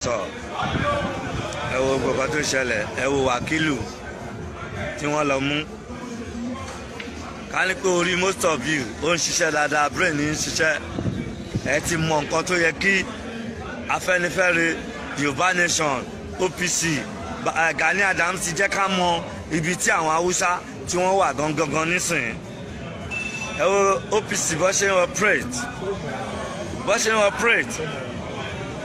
Sọ ẹ wo gbogbo tó ṣẹlẹ̀, ẹ wo Wákìlù tí wọ́n lọ mú. Ká ní pé orí most of you ó ń ṣiṣẹ́ dáadáa, brain ń ṣiṣẹ́, ẹ ti mọ nǹkan tó yẹ kí Afẹ́nifẹ́re, Yorùbá Nation, OPC, Gani Adams ti jẹ́ ká mọ ibi tí àwọn Haúsá tí wọ́n wà gangan nísìnyí. Ẹ wo OPC bó ṣe ń operate, bó ṣe ń operate.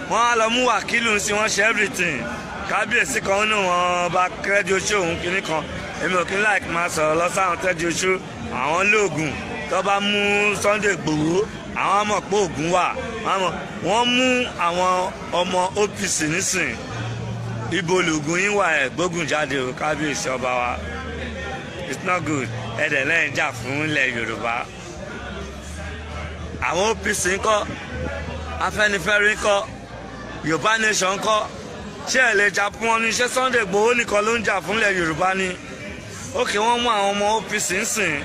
Wọ́n á lọ mú Wákìlù sí, wọ́n ṣe everything. Kábíyèsí kan nínú wọn bá kẹ́rẹ́dì oṣù òun kìíní kan. Èmi ò kí ń láìkí máa sọ̀rọ̀ lọ sáwọn tẹ́jú oṣù. Àwọn lóògùn tó bá mú Sunday Igboho, àwọn mọ̀ pé ògùn wà. Wọ́n mú àwọn ọmọ OPC nísìn. Ibo lògùn yín wà? Ẹ̀ gbógun jáde o, kábíyèsí ọba wa. It's not good. Ẹ̀dẹ̀ lẹ́yìn jà fún ilẹ̀ Yorùbá. Àwọn OPC ńkọ́, Afẹ́nifẹ́re ńkọ́, Yorùbá Nation ńkọ́, ṣé ẹ lè jà fún wọn ní? Ṣé Sunday Igboho nìkan ló ń jà fún ilẹ̀ Yorùbá ni? Ókè, wọ́n mú àwọn ọmọ OPC ń sìn.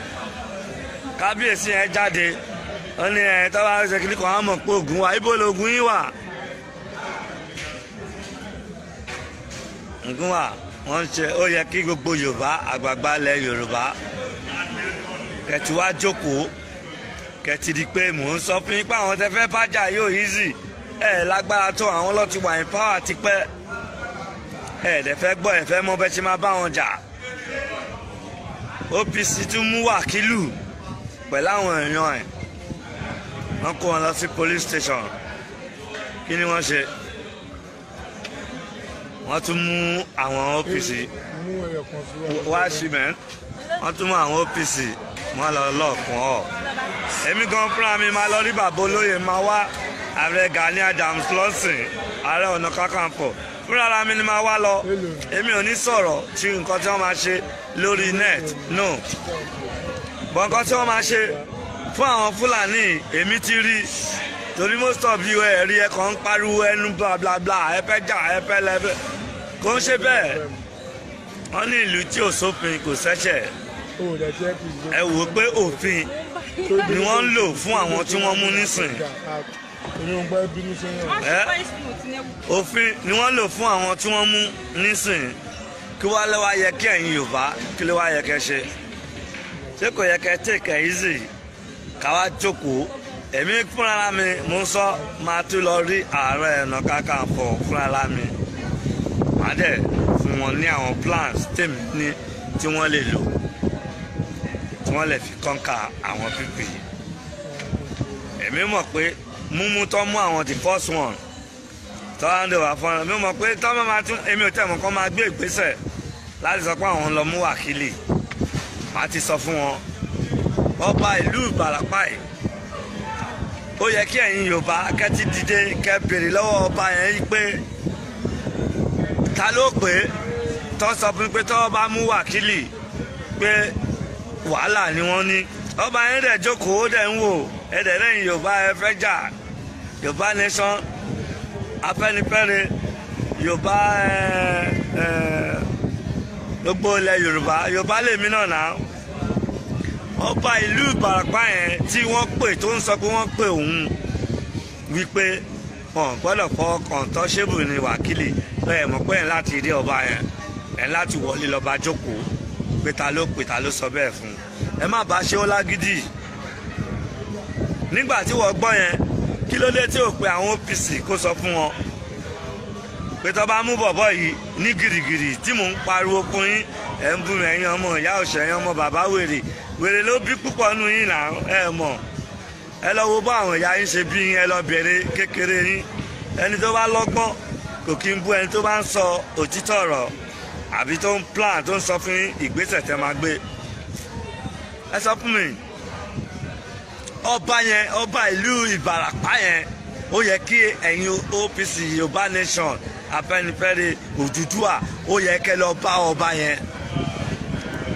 Kábíyèsí yẹn jáde, ó ní ẹ tọ́wọ́ ṣe kí kan á mọ̀ pé ògùn wà. Ibo lògùn yín wà? Ògùn wà. Wọ́n ń ṣe, ó yẹ kí gbogbo Yorùbá, àgbààgbà ilẹ̀ Yorùbá, kẹ̀tì wá jókòó, kẹ̀tì di pé mò ń sọ fún yín pé àwọn tẹ fẹ́ bájà yóò easy. Ẹ lágbára tó àwọn ló ti wà ní power tipẹ́. Ẹ dẹ̀ fẹ́ gbọ́, ẹ fẹ́ mọ bẹ́ẹ̀ ṣe máa bá wọn jà. OPC tún mú Wákìlù pẹ̀lú àwọn èèyàn ẹ̀, wọ́n kó wọn lọ sí police station. Kí ni wọ́n ṣe? Wọ́n tún mú àwọn OPC wá sí mẹ́, wọ́n tún mú àwọn OPC, wọ́n lọ lọ́ọ̀kùn ọ̀. Èmi gan fúnra mi máa lọ rí bàbá olóyè, máa wá ààrẹ Gani Adams lọ́sìn, ààrẹ ọ̀nà kakanfò, fúnra mi ni máa wá lọ. Èmi ò ní sọ̀rọ̀ tí nǹkan tí wọ́n máa ṣe lórí net, no, bọ̀ nǹkan tí wọ́n máa ṣe fún àwọn Fúlàní èmi ti rí, torí most of you ẹ̀ rí, ẹ kàn ń pariwo ẹnu bla bla bla, ẹ fẹ́ jà, ẹ fẹ́ lẹ́fẹ́, kò ń ṣe bẹ́ẹ̀. Wọ́n ní ìlú tí ò sófin kò sẹ́ṣẹ̀. Ẹ wò ó pé òfin ni wọ́n ń lò fún àwọn tí wọ́n mú nísìn. Òfin ni wọ́n lò fún àwọn tí wọ́n mú nísìn. Kí wá ló wá yẹ kí ẹ̀yin Yorùbá, kí ló wá yẹ kẹ́ ṣe? Ṣé kò yẹ kẹ́ take it easy, ká wá jókòó? Èmi fúnra mi mo ń sọ, máa tún lọ rí Ààrẹ Ọ̀nà Kakanfò fúnra mi, màá dẹ̀ fún wọn ní àwọn plans tèmi ní tí wọ́n lè lò, tí wọ́n lè fi conquer àwọn people yìí. Èmi mọ̀ pé múmú tó mú àwọn the first one tó ń dè wá fún mi, mọ̀ pé tó máa tún, èmi ò tẹ̀ mọ̀ kọ́ máa gbé ìgbésẹ̀ láti sọ pé àwọn lọ mú Wákìlì. Màá ti sọ fún wọn, ọba ìlú Ìbàràpá yìí, ó yẹ kí ẹ̀yin Yorùbá kẹ́ ti dìde, kẹ́ béèrè lọ́wọ́ ọba yẹn yìí pé ta ló pé tó sọ fún pé tó bá mú Wákìlì pé wàhálà ni wọ́n ní. Ọba yẹn dẹ̀ jókòó, ó dẹ̀ ń wò. Ẹ dẹ̀ lẹ́yìn Yorùbá, ẹ fẹ́ jà, Yorùbá Nation, Afẹ́nifẹ́re, Yorùbá, gbogbo ilẹ̀ Yorùbá, Yorùbá lèmi náà náà. Ọba ìlú Ìbàràpá yẹn tí wọ́n pè, tó ń sọ pé wọ́n pè òun wípé wọn gbọ́dọ̀ fọ kọ̀ǹtọ́ṣébù ní Wákìlì, ẹ mọ̀ pé ẹ̀ láti rí ọba yẹn, ẹ̀ láti wọlé lọ́ba jókòó pé ta ló pè, ta ló sọ bẹ́ẹ̀ fún un. Ẹ má bá ṣe ó lágídí. Nígbà tí wọ́n gbọ́ yẹn, kí ló dé tí ò pe àwọn OPC kó sọ fún wọn pé tó bá mú bọ̀bọ̀ yìí ní gìrìgìrì tí mò ń pariwo fún yín, ẹ̀ ń bú mi, ẹ̀yin ọmọ ìyá òṣè, ẹ̀yin ọmọ bàbá wèrè, wèrè ló bí púpọ̀ nù yín náà. Ẹ mọ̀, ẹ lọ wo bá àwọn ìyá yín ṣe bí yín, ẹ lọ bèrè kékeré yín. Ẹni tó bá lọ́gbọ́n kò kí ń bú ẹni tó bá ń sọ òtítọ́ ọ̀rọ̀ àbí tó ń plan, tó ń sọ fún yín ìgbésẹ̀ tẹ́ máa gbé. Ẹ sọ fún mi, ọba yẹn, ọba ìlú Ìbàràpá yẹn, ó yẹ kí ẹ̀yin OPC, Yorùbá Nation, Afẹ́nifẹ́re, Odùduwà, ó yẹ kẹ́ lọ bá ọba yẹn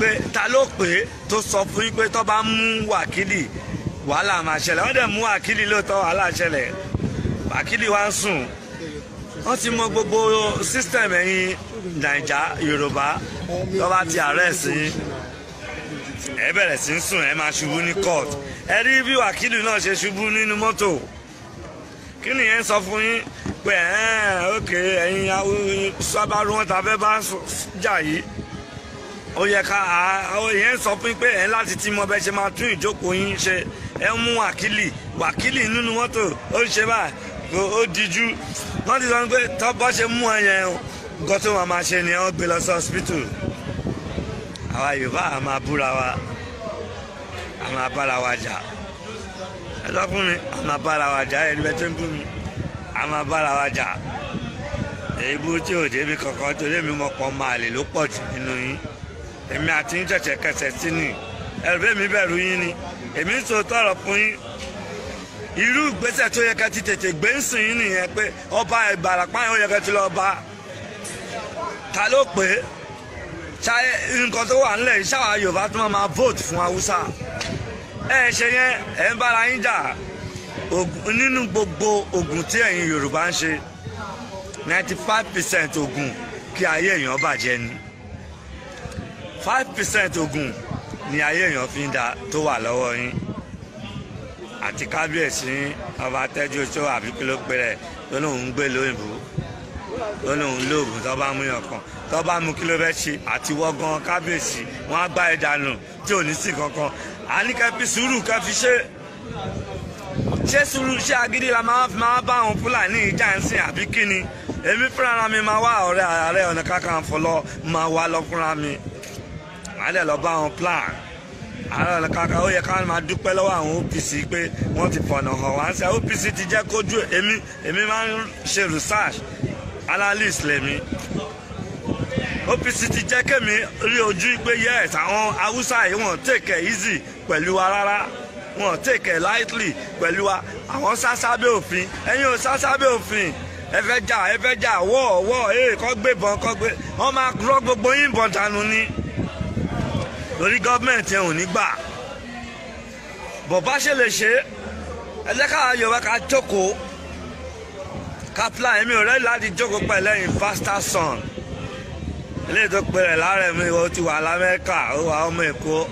pé ta ló pé tó sọ fún yín pé tó bá mú Wákìlì wàhálà máa ṣẹlẹ̀. Wọ́n dẹ̀ mú Wákìlì lóòótọ́, wàhálà ṣẹlẹ̀. Wákìlì wá ń sùn. Wọ́n ti mọ gbogbo system ẹ̀yin Naija Yorùbá tó bá ti arrest yín. Ẹ bẹ̀rẹ̀ sí ń sùn, ẹ máa ṣubú ní court. Ẹ rí bí wákìlì náà ṣe ṣubú nínú mọ́tò. Kí nìyẹn sọ fún yín pé ok, ẹ̀yin sábàrú wọn tàbẹ́ bá jà yìí, ó yẹ ká ìyẹn sọ fún yín pé ẹ̀ láti ti mọ bẹ́ẹ̀ ṣe máa tún ìjókòó yín ṣe. Ẹ mú wákìlì nínú mọ́tò, ó ń ṣe báyìí, ó díjú. Wọ́n ti sọ pé tọ́ bọ́ ṣe mú ẹ yẹn, nǹkan tó máa máa ṣe ni wọ́n gbé lọ sí hospital. Àwa Yorùbá a máa búra wa, a máa bára wa jà. Ẹ sọ fún mi, a máa bára wa jà. Ẹni bẹ́ẹ̀ tó ń bú mi, a máa bára wa jà. Èébú tí ò débi kankan, torí èmi mọ̀ pọ̀ máa lè ló pọ̀ jù nínú yín. Èmi àti yín ṣẹ̀ṣẹ̀ kẹsẹ̀ sí ni, ẹ̀rù èmi bẹ̀rù yín ni. Èmi ń sọ tọrọ fún yín. Irú ìgbésẹ̀ tó yẹ ká ti tètè gbé ń sìn yín nìyẹn, pé ọba Ìbàràpá yẹn ó yẹ ká ti lọ bá. Ta ló pé ṣáyẹ nǹkan tó wà nílẹ̀ yìí? Ṣáwa Yorùbá tó máa vote fún Haúsá, ẹ ṣe yẹn, ẹ ń bára yín jà. Nínú gbogbo oògùn tí ẹ̀yin Yorùbá ń ṣe, 95% oògùn kí ayé èèyàn bàjẹ́ ni, 5% oògùn ni ayé èèyàn fi ń da tó wà lọ́wọ́ yín. Àti kábíyèsí ọba tẹ́jú oṣó àbí kí ló pe rẹ̀, tó lóun ń gbé lóyìnbó, tó lóun lóògùn, tó bá mú yàn kan, tó bá mú kí ló fẹ́ ṣe? Àti wọ́gán kábíyèsí, wọ́n á gbá ẹ̀ dànù tí ò ní sí kankan. Àní kẹ́ fi sùúrù, kẹ́ fi ṣe ṣé sùúrù, ṣé agídí la máa fi máa bá àwọn Fúlàní ìjà ń sìn àbí kí ni? Èmi fúnra mi máa wá ọ̀rẹ́ Ààrẹ Ọ̀nà Kakanfò lọ, máa wá lọ fúnra mi, màá dẹ̀ lọ bá àwọn plan Ààrẹ Ọ̀nà Kakanfò. Ó yẹ ká máa dúpẹ́ lọ́wọ́ àwọn OPC pé wọ́n ti fọ̀nà hàn wá ń sẹ́. OPC ti jẹ́ kójú èmi. Èmi máa ń ṣe research, analyst lèmi. OPC ti jẹ́ kémi rí ojú pé yes, àwọn Haúsá yìí, wọ́n take it easy pẹ̀lú wa rárá, wọ́n take it lightly pẹ̀lú wa. Àwọn sá sábẹ́ òfin, ẹ̀yin ò sá sábẹ́ òfin. Ẹ fẹ́ jà, ẹ fẹ́ jà wọ́ wọ́ ee, kọ́ gbé bọn, kọ́ gbé, wọ́n máa rọ́ gbogbo yín bọ̀n dànù ni, torí gọ́ọ̀mẹ̀ntì ẹ̀ ò ní gbà. Bọ̀ bá ṣe lè ṣe, ẹ jẹ́ ká Yorùbá ká jókòó, ká plan. Èmi ò rẹ́ láti jókòó pẹ̀lú ẹ̀yin bastard son eléyìí tó pe rẹ̀ láàrẹ̀ mi. Ó ti wà l'Amẹ́ríkà, ó wà ọmọ Èkó,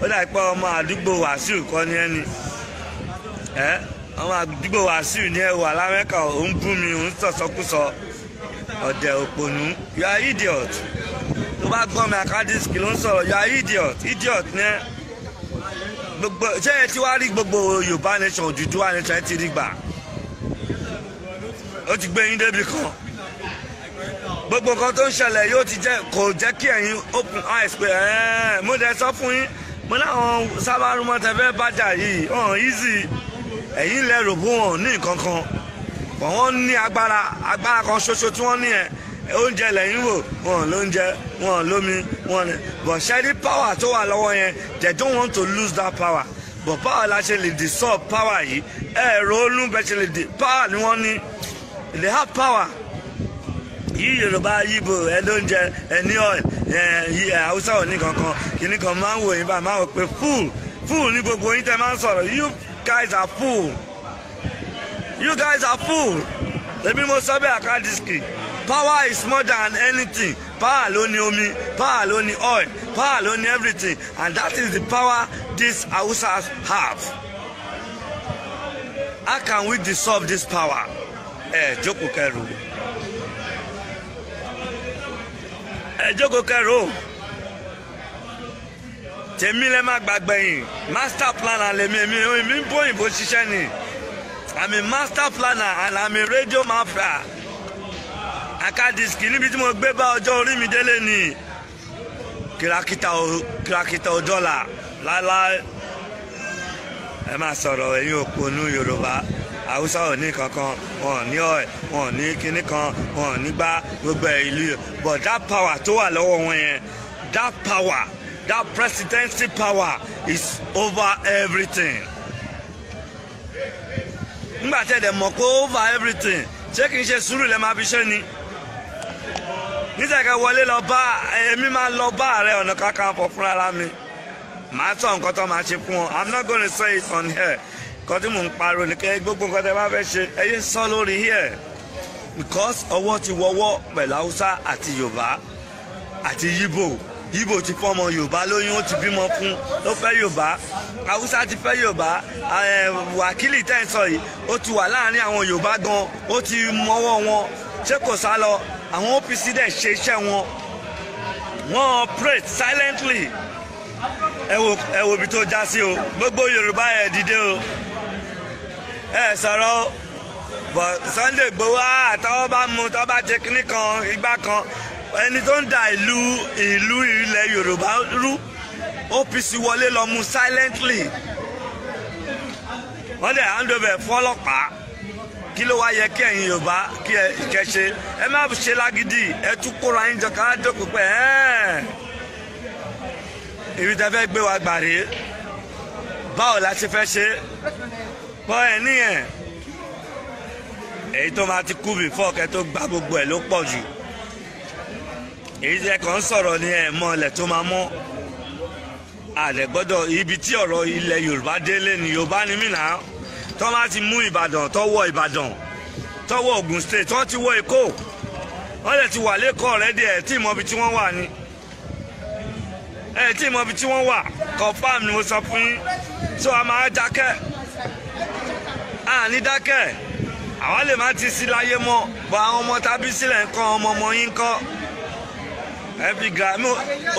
ó dà pé ọmọ àdúgbò Wàsíù kọ́ ní ẹni ẹ, ọmọ àdúgbò Wàsíù ní ẹ wà l'Amẹ́ríkà. Ó ń bú mi, ó ń sọ̀sọ́kúsọ, ọ̀dẹ̀ òpònú. You are idiot. Tó bá gbọ́n mi, Akadiski ló ń sọ̀rọ̀. You are idiot, idiot ní ẹ. Gbogbo ṣé ẹ ti wá rí gbogbo Yorùbá nation, Odùduwà nation, ẹ ti rí gbà, ó ti gbé yín débi kan. Gbogbo nǹkan tó ń ṣẹlẹ̀ yóò ti jẹ́ kò jẹ́ kí ẹ̀yin open eyes pé ẹ̀ẹ́n. Mo dẹ̀ sọ fún yín, mo láwọn sábàrúmọ́ tẹ fẹ́ bájà yìí ọ̀hún easy. Ẹ̀yin lẹ rò bó wọn ní nǹkan kan bọ̀, wọ́n ní agbára. Agbára kan ṣoṣo tí wọ́n ní ẹ̀, oúnjẹ lẹ́yìn wò, wọn lóúnjẹ, wọn lómi, wọn ní but ṣẹ́rí power tó wà lọ́wọ́ yẹn, they don't want to lose that power. But power la ṣe lè dissolve power yìí? Ẹ̀rọ olú bẹ́ẹ̀ ṣe lè di power ni wọ́n ní. They have power. Yí Yorùbá, Yíbo, ẹ lóúnjẹ, ẹ ní oil, ẹ Haúsá ò ní kankan. Kìnnì kan máa ń wò yín báyìí, máa wò pé fool, fool ní gbogbo yín tẹ máa ń sọ̀rọ̀. You guys are fool, you guys are fool. Èmi mo sọ bẹ́ẹ̀, Akadiski. Power is more than anything. Power ló ní omi, power ló ní oil, power ló ní everything, and that is the power these Hausas have. How can we dissolve this power? Ẹ jókòó kẹrù, ẹ jókòó kẹrù. Tèmi lẹ má gbàgbẹ́yìn. Master planner lèmi. Èmi ń bóyìnbó ṣiṣẹ́ ni. I'm a master planner and I'm a radio mafia. Akadiski, níbi tí mo gbé bá ọjọ́ orí mi délé ni kìràkìtà ò, kìràkìtà ò dọ́là láéláé. Ẹ máa sọ̀rọ̀, ẹ̀yin òpònú Yorùbá. Haúsá ò ní kankan, wọn ò ní oil, wọn ò ní kinní kan, wọn ò ní gbá gbogbo ẹ̀ ìlú. But that power tó wà lọ́wọ́ wọn yẹn, that power, that presidency power is over everything. Nígbà tí ẹ dẹ̀ mọ̀ pé over everything, ṣé kìí ṣe sùúrù lẹ́ máa fi ṣe ni? Níta kẹ́ wọlé lọ bá, èmi máa lọ bá Ààrẹ Ọ̀nà Kakanfò fúnra mi, màá sọ nǹkan tó máa ṣe fún wọn. I'm not gonna say it on here. Nǹkan tí mò ń pariwo ni kẹ́ gbogbo nǹkan tẹ́ bá fẹ́ ṣe, ẹ yé sọ lórí here, because ọwọ́ ti wọwọ́ pẹ̀lú Haúsá àti Yorùbá àti Yíbò. Ìgbò ti fọmọ Yorùbá lóyún, ó ti bímọ fún, ó fẹ́ Yorùbá. Haúsá ti fẹ́ Yorùbá. Wákìlì tẹ́ ń sọ yìí, ó ti wà láàrin àwọn Yorùbá gan, ó ti mọ́wọ́ wọn. Ṣé kò sá lọ? Àwọn OPC dẹ̀ ṣe iṣẹ́ wọn, wọ́n operate silently. Ẹ wo ibi tó já sí o. Gbogbo Yorùbá, ẹ dìde o, ẹ sọ̀rọ̀ o. But Sunday Igboho, àtọwọ́ bá mú, tọ́ bá jẹ kínní kan igbá kan, ẹni tó ń da ìlú ilẹ̀ Yorùbá rú, OPC wọlé lọ mú silently, wọ́n dẹ̀ hand over fún ọlọ́pàá. Kí ló wá yẹ kí ẹ̀yin Yorùbá kí ẹ kẹ́ ṣe? Ẹ má ṣe lágídí, ẹ tún kóra yín jọ ká jókòó pé ẹ́ẹ̀ ibi tẹ́ fẹ́ gbé wa gbà rèé, báwo la ṣe fẹ́ ṣe bọ́ ẹ níyẹn. Èyí tó máa ti kú before kẹ́ tó gba gbogbo ẹ̀ ló pọ̀ jù. Èyí tí ẹ kàn ń sọ̀rọ̀ ní ẹ̀ mọ́ ilẹ̀ tó máa mọ́ àlẹ́ gbọ́dọ̀. Ibi tí ọ̀rọ̀ ilẹ̀ Yorùbá délé ni, Yorùbá ni mí náà. Tó máa ti mú Ìbàdàn, tó wọ Ìbàdàn, tó wọ Ògùn State, tó ti wọ Èkó, wọ́n lè ti wà lẹ́kọ̀ọ́ already. Ẹ̀ tí mọ ibi tí wọ́n wà ní, ẹ̀ tí mọ ibi tí wọ́n wà. Confam ni mo sọ fún yín. So a máa dákẹ́? À ní dákẹ́. Àwa lè má ti sí láyé mọ́, bọ́ àwọn ọmọ tábí sílẹ̀ ń kọ́, ọmọ ọmọ yín kọ́. Ẹ fi gra mi.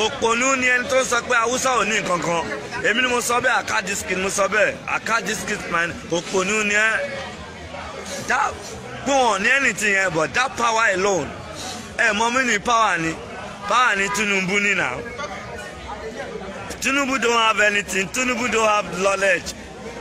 Òpònú ni ẹni tó ń sọ pé Haúsá ò ní nǹkan kan. Èmi ni mo sọ bẹ́ẹ̀, Akadiski ni mo sọ bẹ́ẹ̀. Akadiski man, òpònú ni ẹ. That pé wọn ní anything yẹn, but that power alone, ẹ mọ mí ní power ni, power ni Tinubu ní now. Tinubu don't have anything. Tinubu don't have knowledge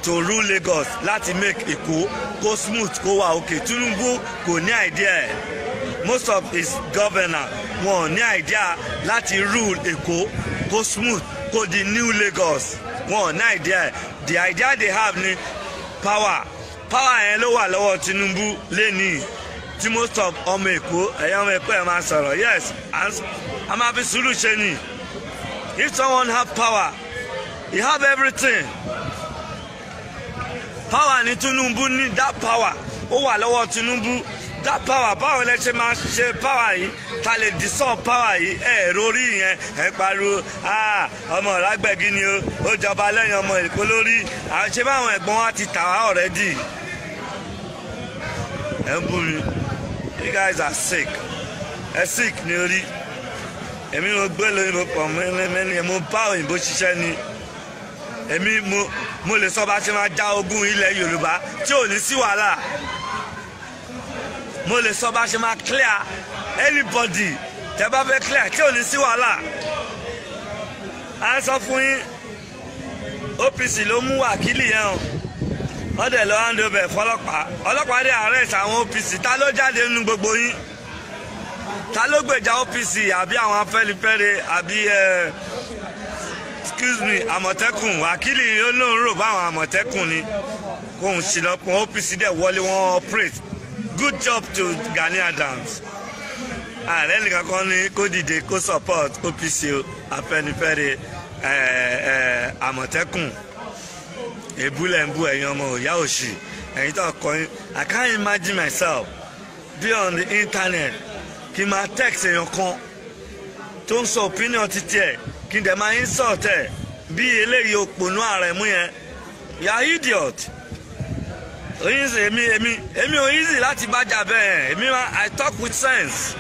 to rule Lagos, láti make Èkó kó smooth, kó wà okay. Tinubu kò ní idea ẹ̀. Most of his governor, wọn ò ní idea láti rule Èkó kó smooth, kó di new Lagos. Wọn ò ní idea ẹ̀. The idea they have ni power. Power yẹn ló wà lọ́wọ́ Tinubu lẹ́nìí tí most of ọmọ Èkó, ẹ̀yà ọmọ Èkó, ẹ̀ máa sọ̀rọ̀. Yes, a máa fi sùúrù ṣe ni. If someone have power, he have everything. Power ni Tinubu ní. That power, ó wà lọ́wọ́ Tinubu. That power, báwo lẹ ṣe máa ṣe power yìí ta lè dissolve power yìí? Ẹ rórí yẹn, ẹ pariwo, "Ah, ọmọ ọ̀làgbẹ̀gì ni o, ó jọba lẹ́yìn ọmọ Èkó lórí." Àwọn ṣé báwọn ẹ̀gbọ́n wa ti tà wá already. Ẹ ń bú mi. You guys are sick. Ẹ sick ní orí. Èmi mo gbé lóyìnbó pọ̀ mẹ́lẹ́mẹ́lẹ́, mo bá òyìnbó ṣiṣẹ́ ni. Èmi mo lè sọ bá ṣe máa já ogún ilẹ̀ Yorùbá tí ò ní sí wàhálà. Mo lè sọ bá ṣe máa clear anybody tẹ́ bá fẹ́ clear tí ò ní sí wàhálà. À ń sọ fún yín, OPC ló mú wákìlì yẹn o. Wọ́n dẹ̀ lọ hand over fọlọ́pàá. Ọlọ́pàá dẹ̀ arrest àwọn OPC. Ta ló jáde nínú gbogbo yín? Ta ló gbèjà OPC àbí àwọn Afẹ́nifẹ́re àbí excuse me, Àmọ̀tẹ́kùn? Wákìlì olóhùn rò báwọn Àmọ̀tẹ́kùn ni kóhun ṣìlọ́kùn. OPC dẹ̀ wọlé, wọn operate. Good job to Gani Adams. Ààrẹ nìkan kan ní kó dìde kó support OPC, Afẹ́nifẹ́re, Àmọ̀tẹ́kùn. Èbúlẹ̀ ń bú ẹ̀yin ọmọ òyà òṣì, ẹ̀yin tó kọ́ yín. I can't imagine myself be on the internet, kí n máa text èèyàn kan tó ń sọ opinion títí ẹ̀, kí n dẹ̀ máa insult ẹ̀ bí eléyìí. Òpònú ààrẹ mú yẹn, you are idiot. Oyin sè, èmi ò easy láti bájà bẹ́ẹ̀. Èmi máa, I talk with sense.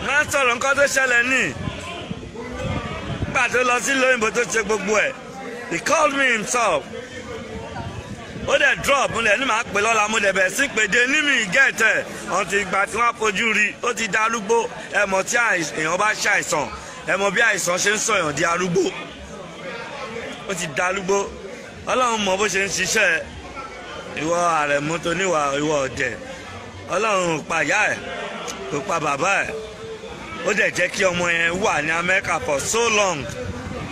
Máa ń sọ̀rọ̀ nǹkan tó ṣẹlẹ̀ ní nígbà tó lọ sí lóyìnbó tó ṣe gbogbo ẹ̀. He called me himself, ó dẹ̀ drop. Mo dẹ̀ ní màá pè lọ́la, mo dẹ̀ bẹ̀rẹ̀ sí pé dé ní mi gẹ̀ẹ́tẹ̀ ọ̀n ìgbà tí wọ́n fojú rí. Ó ti da arúgbó. Ẹ mọ̀ tí èèyàn bá ṣàìsàn, ẹ mọ̀ bí àìsàn ṣe ń sọ̀yàn di arúgbó. Ó ti da arúgbó. Ọlọ́run mọ̀ bó ṣe ń ṣiṣẹ́. Ìwọ Àrẹ̀mú tó níwà, ìwọ ọ̀dẹ̀, Ọlọ́run ò pa ìyá ẹ̀, kò pa bàbá ẹ̀. Ó dẹ̀ jẹ́ kí ọmọ yẹn wà ní Amẹ́ríkà for so long.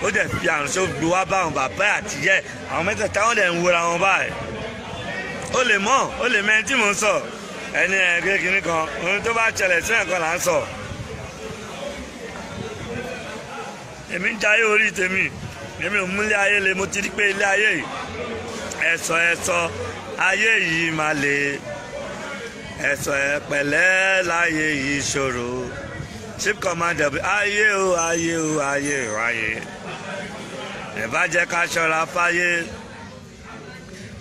Ó dẹ̀ fi àrùn ṣó gbé wá bá àwọn bàbá àtìyẹ́. Àwọn mẹ́tẹ̀ẹ̀ta, wọ́n dẹ̀ ń wora wọn báyìí. Ó lè mọ̀, ó lè mẹ́rin tí mò ń sọ. Ẹni ẹ̀ kékeré kan, ohun tó bá ṣẹlẹ̀ sí ẹ̀kan là ń sọ. Èmi ń jayé orí tèmi. Èmi ò mú ilé ayé le. Mo ti rí pé ilé ayé yìí, ẹ̀sọ̀ ẹ̀sọ̀ ayé yìí máa le, ẹ̀sọ̀ ẹ̀ pẹ̀lẹ́ láyé yìí ṣòro. Chief commander ayé o ayé o ayé o ayé ẹ bá jẹ́ ká ṣọ́ra fáyé.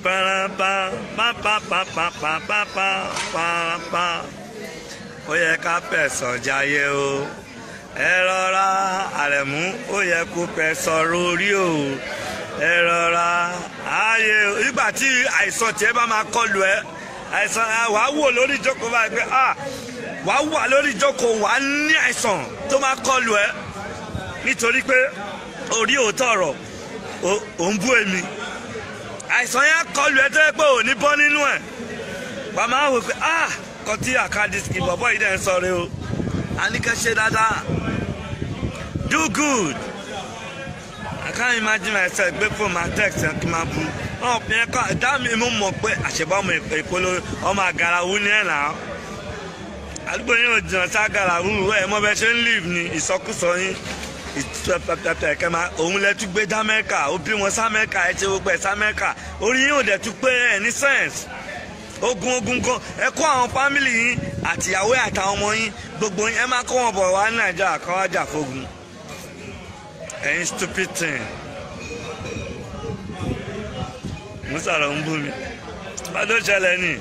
Pàràpàpàpàpàpàpàpàpà ó yẹ ká fẹ̀sọ̀ jayé o. Ẹ rọra Àrẹ̀mú, ó yẹ kó fẹ̀sọ̀ rórí o. Ẹ rọra ayé o. Nígbà tí àìsàn tiẹ̀ bá máa kọlù ẹ, àìsàn wàá wò lórí ìjókòó báyìí pé ah, wàá wà lórí ìjókòó, wàá ní àìsàn tó máa kọlù ẹ nítorí pé orí òótọ́ ọ̀rọ̀ ò ń bú èmi. Àìsàn yẹn kọlù ẹ tó yẹ pé ò ní bọ́ nínú ẹ̀. Wàá máa wò pé ah, kọ́ tí àkàdìsíkì bọ̀bọ̀ yìí dẹ̀ ń sọ rẹ o. A ní kẹ́ ṣe dáadáa, do good. I can't imagine myself gbé fún ma text kí n máa bu wọn fi ẹ kọ́ dá mi. Mú mọ̀ pé àṣebọ́ ọmọ Èkó ló ọmọ Àgàràwú ní ẹ̀ náà. Àdúgbò yín ò jìnnà sí Àgàràwú. Ẹ̀ mọ́ bẹ́ẹ̀ ṣe ń live ní ìsọkúsọ yín ìtúpẹpẹpẹ kẹ máa òun lẹ tún gbé dámẹ́ríkà, ó bí wọn sámẹ́ríkà, ẹ ṣe gbogbo ẹ̀ sámẹ́ríkà. Orí yín ò dẹ̀ tún pé ẹ̀ ní sense. Ogun ogun kan ẹ kó àwọn family yín àtìyàwó àtàwọn ọmọ yín gbogbo yín, ẹ máa kó wọn bọ̀ wá ní Nàìjíríà kan wá jà fógun. Ẹ̀yin stupid thing. Mo sọ̀rọ̀ ń bú mi bá tó ṣẹlẹ̀ ni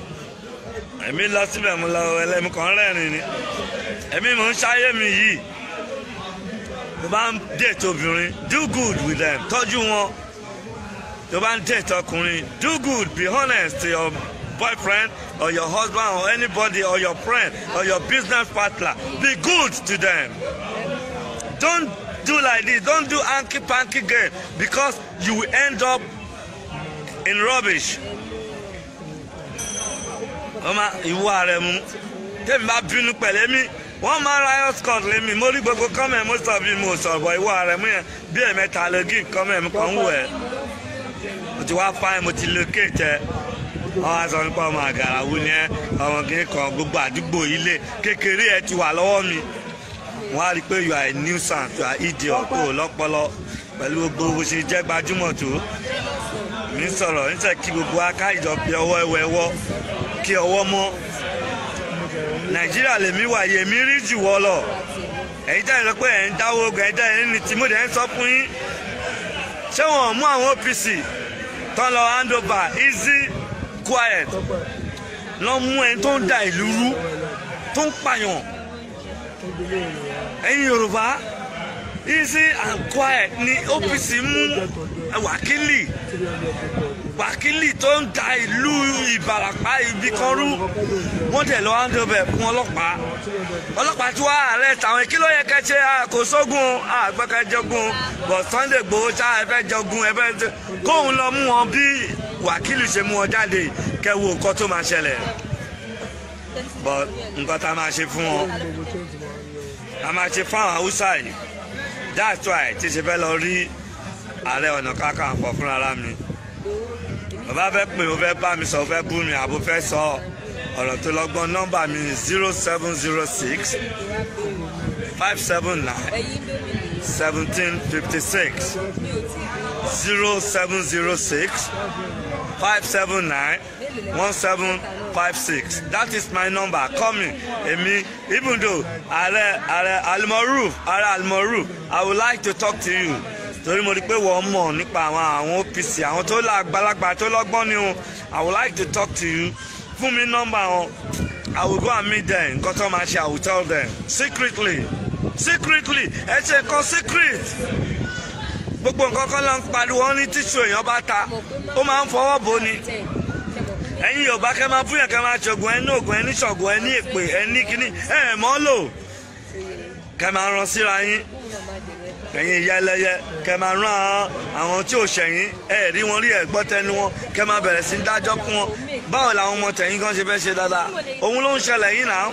èmi lọ síbẹ̀, mo lọ ẹlẹ́mi kan rẹ́rìn ni èmi mò ń ṣayé mi yìí. Tó bá ń date obìnrin, do good with them, tọ́jú wọn. Tó bá ń date ọkùnrin, do good, be honest to your boyfriend or your husband or anybody or your friend or your business partner. Be good to them. Don't do like this. Don't do hanky panky game, because you will end up in rubbish. Ọmọ ìwọ Àrẹ̀mú, tẹ́mi bá bínú pẹ̀lẹ́ mi, wọ́n máa riot squad lémi. Mo rí gbogbo comment mo sọ bí mo sọ̀rọ̀ bọ̀. Ìwọ Àrẹ̀mú yẹn bí ẹ̀mẹ́ta lè gí comment mi kàn ń wẹ̀. Mo ti wá fáyín, mo ti locate ẹ. Wọ́n wá sọ nípa ọmọ Àgàràwú ni ẹ, ọmọ kìíní kan, gbogbo àdúgbò ilé kékeré ẹ ti wà lọ́wọ́ mi. Wọ́n á rí i pé you are a nuisance, you are idiot, kó o lọ́pọlọ pẹ̀lú gbogbo bó ṣe jẹ́ gbajúmọ̀ tó. Mi ń sọ̀rọ̀ níṣẹ́ kí gbogbo aká ìjọ fi ọwọ́ ẹwẹ́ wọ́ kí ọwọ́ mọ́. Nàìjíríà lèmi wà, yèmí rí jù wọ́ lọ. Ẹ̀yin tẹ́ ẹ̀ sọ pé ẹ̀ ń dáwó ogun, ẹ̀yin tẹ́ ẹ̀ ń ní tí mo dẹ̀ ń sọ fún yín. Ṣé wọn mú àwọn OPC tán lọ hand over easy quiet lọ mú ẹni tó ń da ìlú rú, tó ń pààyàn? Ẹ̀yin Yorùbá, easy and quiet ni OPC mú Wákìlì, Wákìlì tó ń da ìlú Ìbàràpá ibi kan rú. Wọ́n dẹ̀ lọ hand over fún ọlọ́pàá. Ọlọ́pàá tí wàá arrest àwọn. Kí ló yẹ kẹ́ ṣe? Kò sógun àgbẹ̀kẹ́jọgun but Sunday Igboho ṣá ẹ fẹ́ jọgun, ẹ fẹ́ kóun lọ mú wọn bí Wákìlì ṣe mú wọn jáde, kẹ́ wo nǹkan tó máa ṣẹlẹ̀. But nǹkan tá a máa ṣe fún wọn, a máa ṣe fún àwọn Haúsá yìí. That's why tí ṣe fẹ́ lọ rí Ààrẹ Ọ̀nà Kakanfò fúnra mi. Bàbá fẹ́ pè, ó fẹ́ bá mi sọ, ó fẹ́ bú mi, àbó fẹ́ sọ ọ̀rọ̀ tó lọ́gbọ́n, nọ́mbà mi 07065791756, 07065791756. That is my number. Call me. Èmi, even though Ààrẹ Almoruf, Ààrẹ Almoruf, I would like to talk to you torí mo rí pé wọ́n mọ̀ nípa àwọn OPC, àwọn tó lágbàlagbà tó lọ́gbọ́n ni o. I would like to talk to you. Fún mi nọ́mbà wọn, I will go and meet them. Nǹkan tó máa ṣe, I will tell them secretly, secretly. Ẹ ṣe nǹkan secret. Gbogbo nǹkan kan ló ń pariwo. Wọn ní tíṣù èèyàn bá ta, ó máa ń fọwọ́ bò ni. Ẹ̀yin Yorùbá, kẹ́ máa fúnyàn, kẹ́ máa ṣògùn, ẹ ní ògùn, ẹ ní ṣọ̀gùn, ẹ ní èpè, ẹ ní kíní, ẹ mọ́ lò, kẹ́ máa rán síra yín. Ẹ̀yin ìyá ẹlẹ́yẹ, kẹ́ máa rán àwọn tí ò ṣẹ̀yìn, ẹ rí wọn rí, ẹ gbọ́ tẹnu wọn, kẹ́ máa bẹ̀rẹ̀ sí dájọ́ fún wọn. Báwo làwọn ọmọ tẹ̀yìn kan ṣe fẹ́ ṣe dáadáa? Òun ló ń ṣẹlẹ̀ yìí náà.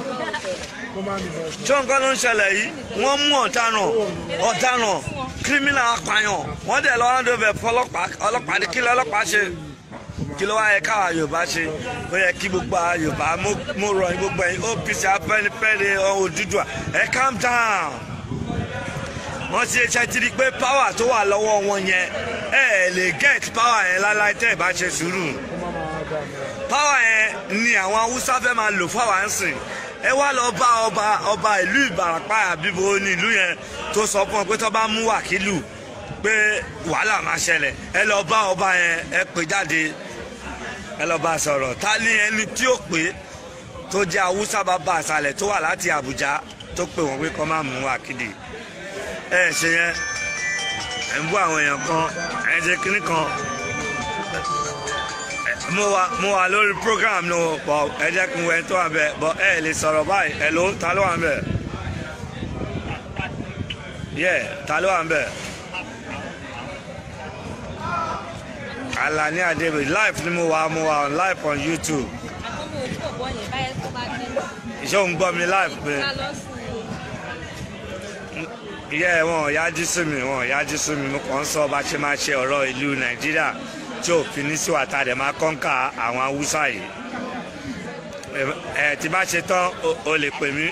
Ṣé nǹkan ló ń ṣẹlẹ̀ yìí? Wọ́n mú ọ̀daràn criminal apààyàn, wọ́n dẹ̀ lọ́wọ́ hand over fọlọ́pàá. Ọlọ́pàá ní kí lọ́lọ́pàá ṣe? Kí ló wá yẹ káwa Yorùbá ṣe? Ó yẹ kí gbogbo àwa Yorùbá, mo rọ̀ yín, gbogbo ẹ̀yin OPC, Afẹ́nifẹ́re, Odùduwà, ẹ calm down. Wọ́n ti ṣe ti di pé power tó wà lọ́wọ́ wọn yẹn, ẹ lè get power yẹn láláì tẹ́ ẹ bá ṣe sùúrù. Power yẹn ni àwọn Haúsá fẹ́ máa lò fáwọn ń sìn. Ẹ wá lọ bá ọba ìlú Ìbàràpá àbíbo ní ìlú yẹn tó sọ fún ọ pé tó bá mú Wákìlù pé wàhálà máa ṣẹlẹ̀. Ẹ lọ bá ọba yẹn, ẹ pè jáde, ẹ lọ bá sọ̀rọ̀. Ta ni ẹni tí ó pè tó jẹ́ Haúsá bàbá àṣàlẹ̀ tó wà láti Àbújá tó pè wọ́n pé kó má mú Wákìlì? Ẹ ṣe yẹn, ẹ ń bú àwọn èèyàn kan, ẹ ṣe kínní kan. Mo wà lórí program nù bọ, ẹ jẹ́ kí n wẹ tó wà bẹ bọ. Ẹ lè sọ̀rọ̀ báyìí. Ẹ ló ta ló wà ń bẹ? Yẹ ta ló wà ń bẹ? Alani Adebe live ni mo wà on live on YouTube. Ṣé o ń gbọ́ mi live pé? Yẹ wọn yájú sí mi, wọn yájú sí mi. Mo kàn ń sọ bá ṣe máa ṣe ọ̀rọ̀ ìlú Nàìjíríà tí ò fi ní sí wàtá rẹ̀ máa kọ́ńkà àwọn Haúsá yìí. Ẹ tí bá ṣe tán o lè pè mí.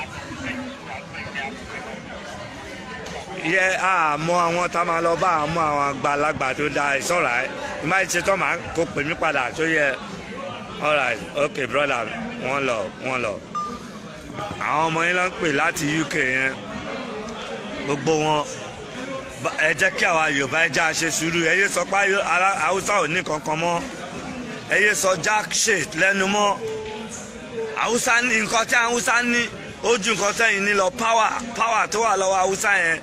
Yẹ àmọ́ àwọn tá máa lọ bá àmọ́ àwọn àgbàlagbà tó da ìsọ̀rọ̀ ẹ̀ tí bá ṣe tán máa kó pè mí padà tó yẹ. Alright, okay brother, wọ́n lọ. Àwọn ọmọ yín ló ń pè láti UK yẹn, gbogbo wọn. Ẹ jẹ́ kí àwa Yorùbá ẹ já ṣe sùúrù. Ẹ yé sọ pé Haúsá ò ní kankan mọ́, ẹ yé sọ jack shit lẹ́nu mọ́. Haúsá ní nǹkan tí Haúsá ní ó ju nǹkan tẹ́yìn ní lọ. Power tó wà lọ́wọ́ Haúsá yẹn,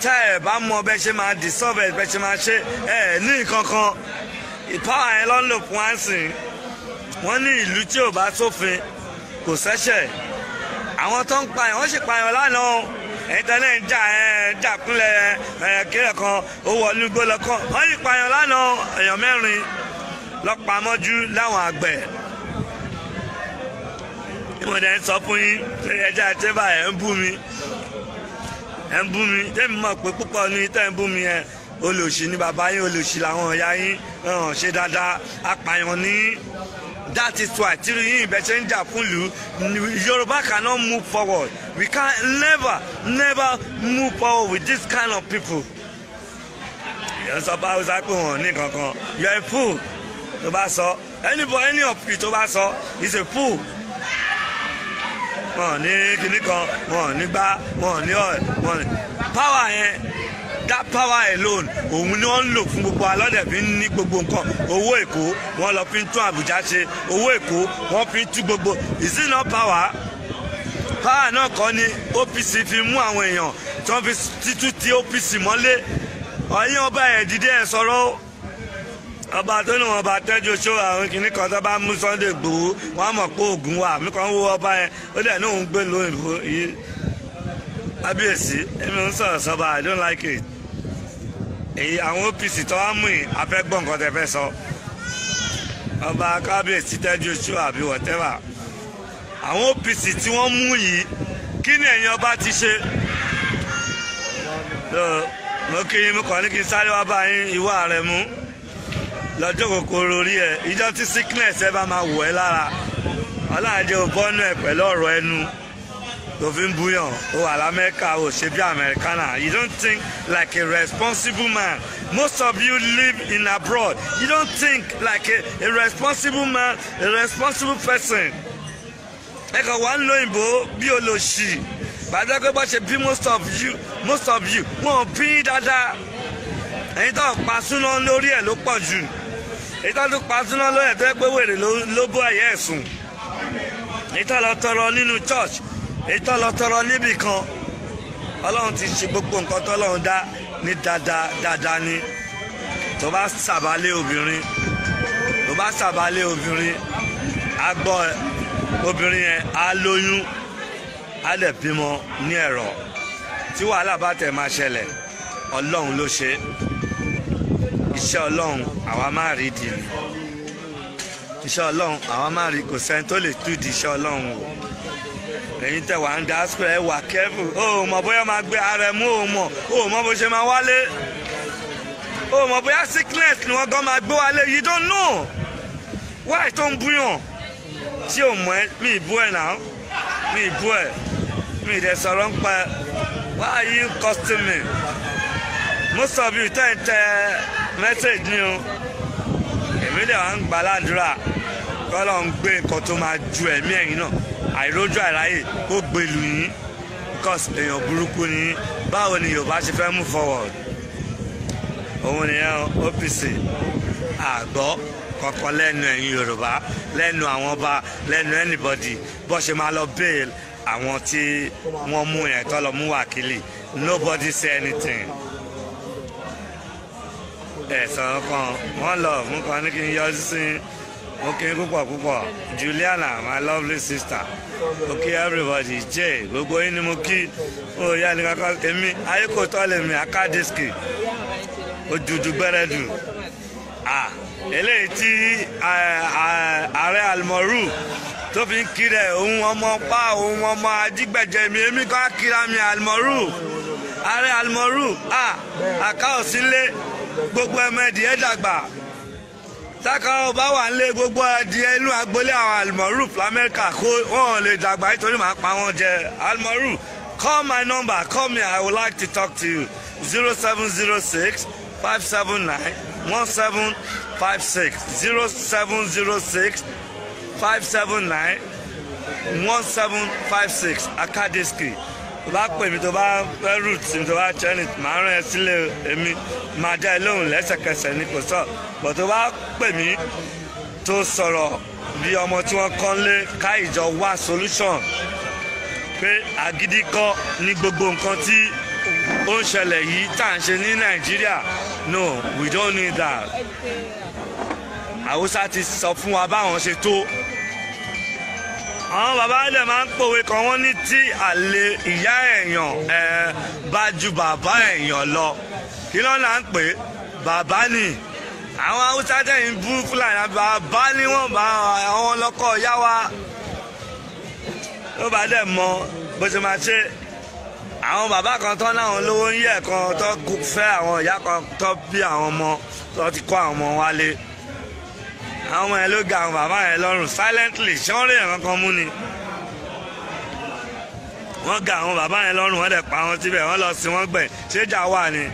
tẹ́ ẹ bá mọ bẹ́ ṣe máa dissolve ẹ bẹ́ ṣe máa ṣe, ẹ ní nǹkan kan. Power yẹn ló ń lò fún àǹsìn. Wọ́n ní ìlú tí ò bá sófin kò sẹ́ṣẹ̀. Àwọn tó ń pààyàn wọ́n sì pààyàn lánàá. Ẹ̀yin tẹ́lẹ̀ ń jà ẹ̀ ń jà kúnlẹ̀ ẹ̀ kílẹ̀ kan ó wọ inú igbó lọ́kàn. Wọ́n sì pààyàn lánàá, èèyàn mẹ́rin lọ́pàá mọ́jú láwọn àgbẹ̀. Mo dẹ̀ ń sọ fún yín ẹja tẹ́bà ẹ̀ ń bú mi, ẹ̀ ń bú mi. Tẹ́mi mọ̀ pé púpọ̀ ní tẹ́ ń bú mi yẹn, olòṣì ni bàbá yín, olòṣì làwọn ọ̀yá yín, ṣe dáadáa, apààyàn ní. That is why tiri yín ìbẹ̀ ṣe ń jà fún ìlú. Yorùbá cannot move forward. We can never move forward with this kind of people. Yẹn sọ bá Hausa pé wọn ní kankan. You are a fool. Tó bá sọ anybody, any of you tó bá sọ is a fool. Wọn ní kinní kan, wọn ní gbá, wọn ní ọ̀, wọn ní power yẹn. That power alone, òun ni wọ́n ń lò fún gbogbo alọ́dẹ̀ fi ń ní gbogbo nǹkan. Owó Èkó wọ́n lọ fi ń tún Àbújá ṣe, owó Èkó wọ́n fi ń tú gbogbo. Is it not power? Power náà kọ́ ni OPC fi mú àwọn èèyàn tí wọ́n fi títú ti OPC mọ́lé. Ọ̀yìn ọba ẹ̀ dìde ẹ̀ sọ̀rọ̀. Ọba tó ní wọn bá tẹ́jú ṣó àwọn kìnnì kan tó bá mú Sunday Igboho, wọ́n á mọ̀ pé oògùn wà. Mí kan wo ọba yẹn, ó dẹ̀ ní òun gbé lóyìnbó yìí. Kábíyèsí, èmi ń sọ̀rọ̀ sọ́ba, I don't like it. Èyí àwọn OPC tó wá mú yìí, a fẹ́ gbọ́ nǹkan tẹ́ fẹ́ sọ. Ọba kábíyèsí tẹ́jú oṣù àbí whatever. Àwọn OPC tí wọ́n mú yìí, kí ni ẹ̀yin ọba ti ṣe? Mo kí yín, mo kàn ní kí n sáré wá bá yín. Ìwọ ààrẹ mú lọ́jọ́ kòkòrò orí ẹ̀. Ìjọ tí sickness ẹ bá máa wọ̀ ẹ́ lára, ọlọ́run ò bọ́nú ẹ̀ pẹ̀lú ọ̀rọ̀ ẹnu tó fi ń búyàn. Ó wà l'Amẹ́ríkà, ó ṣe bí Amẹ́ríkánà. You don't think like a responsible man. Most of you live in abroad. You don't think like a responsible man, a responsible person. Ẹ kàn wá ń lo òyìnbó bí olóṣì. Bàtà pé bá ṣe bí most of you wọn bí dáadáa. Ẹ̀yin tó pa súná lórí ẹ̀ ló pọ̀ jù. Èyí tó tún pa súná lórí ẹ̀ tó yẹ pé wèrè ló bó ẹ̀yẹ́ ẹ̀sùn. Èyí tó lọ tọrọ nínú church, èyí tó lọ tọrọ níbì kan. Ọlọ́run ti ṣe gbogbo nǹkan tọ́lọ́run dá ní dáadáa dáadáa ni. Tó bá sàbálẹ̀ obìnrin, tó bá sàbálẹ̀ obìnrin, á gbọ́ obìnrin yẹn á lóyún, á lè bímọ ní ẹ̀rọ. Tí wàhálà bá tẹ̀ máa ṣẹlẹ̀, Ọlọ́run ló ṣe. Iṣẹ́ Ọlọ́run àwa máa rí di ni. Iṣẹ́ Ọlọ́run àwa máa rí, kò sẹ́ni tó lè tú di iṣẹ́ Ọlọ́run o. Ẹ̀yin tẹ̀ wá ń dá square, ẹ wà careful. O mọ̀ bóyá máa gbé ara ẹ mú, o mọ̀ bó ṣe máa wálé. O mọ̀ bóyá sickness ni wọ́n gan máa gbé wálé. You don't know. Why tó ń búyàn? Tí o mọ̀ ẹ́, mi ì bú ẹ̀ náà. Mi ì bú ẹ̀. Mi ì dẹ̀ sọ̀rọ̀ ń pa ẹ̀. Why are you costing me? Most of you tẹ́ ń tẹ message ni o. Èmi dẹ̀ wá ń gbà ládùúrà kọ́lọ́ ń gbé nǹkan tó máa ju ẹ̀mí ẹ̀yìn náà. Àìrójú àìráyè kó gbèlú yín, because èèyàn burúkú ni. Báwo ni Yorùbá ṣe fẹ́ move forward? Òun nìyẹn. OPC àgbọ̀ kọ̀ọ̀kan lẹ́nu ẹ̀yin Yorùbá, lẹ́nu àwọn ọba, lẹ́nu anybody, bó ṣe máa lọ bail àwọn tí wọ́n mú yẹn tó lọ mú wákìlì, nobody say anything. Ẹ̀sán kan wọ́n lọ mú kan ní kí n yọjú sí. Mo kí n púpọ̀ púpọ̀. Juliana, my lovely sister, mo kí everybody. Jay, gbogbo yín ni mo kí. Ó yá ní kankan, èmi ayé kò tọ́ lèmi akadiski òdùdù gbẹrẹdù. Eléyìí tí ààrẹ Almoru tó fi ń kiri ẹ̀, òun ọmọ pa òun ọmọ ajígbẹ̀jẹ̀ mi, èmi kọ́ kíra mi Almoru, ààrẹ Almoru. Àká òsínlé gbogbo ẹmọ ẹdìyẹ dàgbà sáka ọba wà nílé gbogbo ẹdìyẹ inú agboolé àwọn Almoru lamẹ́ríkà kó wọn lè dàgbà nítorí màá pa wọn jẹ. Almoru, call my number, call me, I would like to talk to you. 0706 579 1756, 0706 579 1756. Akadiski, tó bá pè mí, tó bá fẹ́ root mi, tó bá chẹ́ni, màá rán ẹ sílé, èmi máa dá ẹ lóhùn lẹ́sẹ̀kẹsẹ̀ ní kò sọ. Bọ̀ tó bá pè mí, tó sọ̀rọ̀ bí ọmọ tí wọ́n kọ́ lé ká ìjọ wá solution pé agídí kọ́ ní gbogbo nǹkan tí ó ń ṣẹlẹ̀ yìí tá à ń ṣe ní Nàìjíríà. No, we don't need that. Haúsá ti sọ fún wa báwọn ṣe tó. Àwọn bàbá ilẹ̀ máa ń pòwe kan, wọ́n ní tí àlè ìyá èèyàn bá ju bàbá èèyàn lọ, kí ló là ń pè? Bàbá ni. Àwọn Haúsá tẹ̀yìn bú Fúlàní, bàbá ni wọ́n bá àwọn lọ́kọ̀ yá wa. Ló bá dẹ̀ mọ bó ṣe máa ṣe. Àwọn bàbá kan tán láwọn lówó ń yẹ̀ kan tó fẹ́ àwọn ìyá kan tó bí àwọn ọmọ tó ti kó àwọn ọmọ wálé. Àwọn ọmọ yẹn ló ga àwọn bàbá yẹn lọ́rùn silently. Ṣé wọ́n rí ẹ̀rọ kan mú ni? Wọ́n ga àwọn bàbá yẹn lọ́rùn, wọ́n dẹ̀ pa wọn síbẹ̀, wọ́n lọ sí wọ́n gbẹ̀. Ṣéjà wà ni?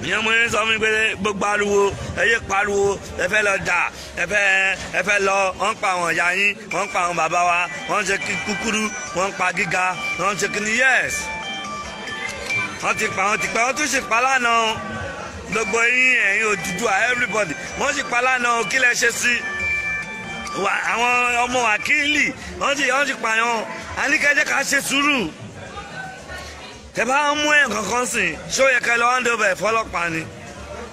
Ìyẹn mo ní sọ fún mi pé gbogbo ariwo ẹ yé pariwo, ẹ fẹ́ lọ jà, ẹ fẹ́ lọ, wọ́n ń pa àwọn ìyá yín, wọ́n ń pa àwọn bàbá wa, wọ́n ń ṣe kúkúrú, wọ́n ń pa gíga, wọ́n ń ṣe kíni. Yes, wọ́n ti pa wọ́n ti pẹ́, wọ́n tún ṣe pa lánàá. Gbogbo yín ẹ̀yin Odùduwà, everybody, wọ́n sì pa lánàá. Kí lẹ ṣe sí àwọn ọmọ wákìlì? Wọ́n ti pààyàn. Àníkẹ́jẹ́ ká ṣe sùúrù. Tẹ bá ń mú ẹ̀ kankan sìn, ṣó yẹ kẹ́ lọ hand over fọlọ́pàá ni?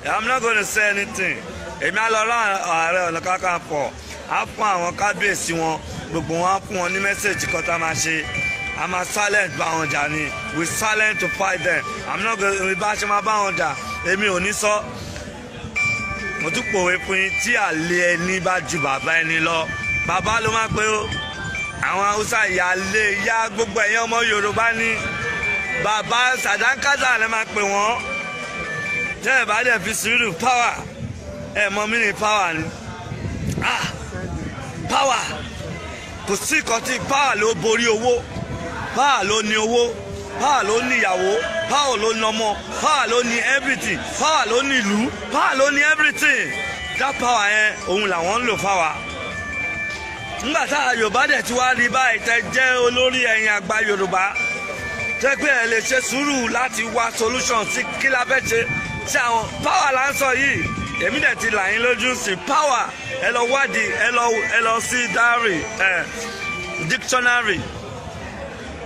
I'm not gonna say anything. Èmi á lọ rán Ààrẹ Ọ̀nà Kakanfò, á fún àwọn kábíyèsí wọn gbogbo wọn, á fún wọn ní message kan tá a máa ṣe. A máa silent bá wọn jà ni. We silent to fight them. I'm not gonna bá ṣe máa bá wọn jà, èmi ò ní sọ. Mo tún pòwe fún yín, tí àlè ẹni bá ju bàbá ẹni lọ, bàbá ló máa pé ó. Àwọn Haúsá ìyáálé ìyá gbogbo ẹ̀yin ọmọ Yorùbá ní bàbá sàdánkátà lè máa pè wọ́n. Tẹ́ ẹ̀ bá dẹ̀ fi sùúrù power, ẹ̀ mọ mí ní power ni. Power, kò sí nǹkan tí power ló borí owó. Power ló ní owó, power ló ní ìyàwó, power ló ní ọmọ, power ló ní everything, power ló ní ìlú, power ló ní everything. That power yẹn òun làwọn ń lò fáwa. Nígbà tá a Yorùbá dẹ̀ ti wá rí báyìí, tẹ́ jẹ́ olórí ẹ̀yin àgbà Yorùbá, tẹ́ pé ẹ lè ṣe sùúrù láti wá solution sí kí la fẹ́ ṣe sí àwọn power là ń sọ yìí. Èmi dẹ̀ ti là yín lójú sí power. Ẹ lọ wádìí, ẹ lọ sí diary, ẹ dictionary,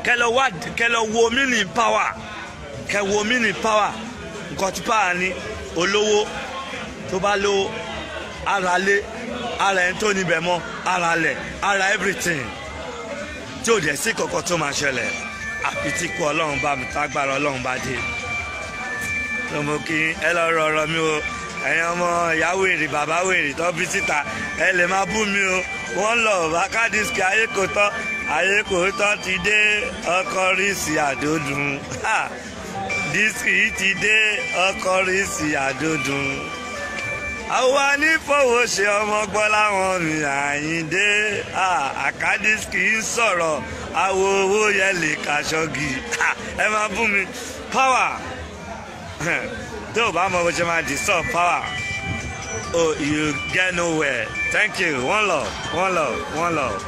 kẹ lọ wádìí, kẹ lọ wo meaning power, kẹ wo meaning power. Nǹkan tí power ní, olówó tó bá lówó, ara lé ara ẹni tó níbẹ̀ mọ́, ara lẹ̀, ara everything, tí ò dẹ̀ sí kankan tó máa ṣẹlẹ̀ àfi tí kú Ọlọ́run bá mi, tágbára Ọlọ́run bá dé. Tó mo kí ẹ lọ rọrọ mi o. Ẹ̀yin ọmọ ìyá wèrè, bàbá wèrè tó bí síta, ẹ lè máa bú mi o. Wọ́n lọ bá Kádìsì, ayé kò tọ́, ayé kò tọ́ ti dé, ọkọ rí sí àdódùn. Dísìkì ti dé, ọkọ rí sí àdódùn. Àwa ní fowó ṣe ọmọ gbọ́ láwọn mi Àyìndé. Àkádìsì ń sọ̀rọ̀, àwo owó yẹn lè kàṣọ́gì. Ẹ máa bú mi. Power, tó o bá mọ bó ṣe máa disturb power, oh, you get nowhere. Thank you. One love, one love, one love.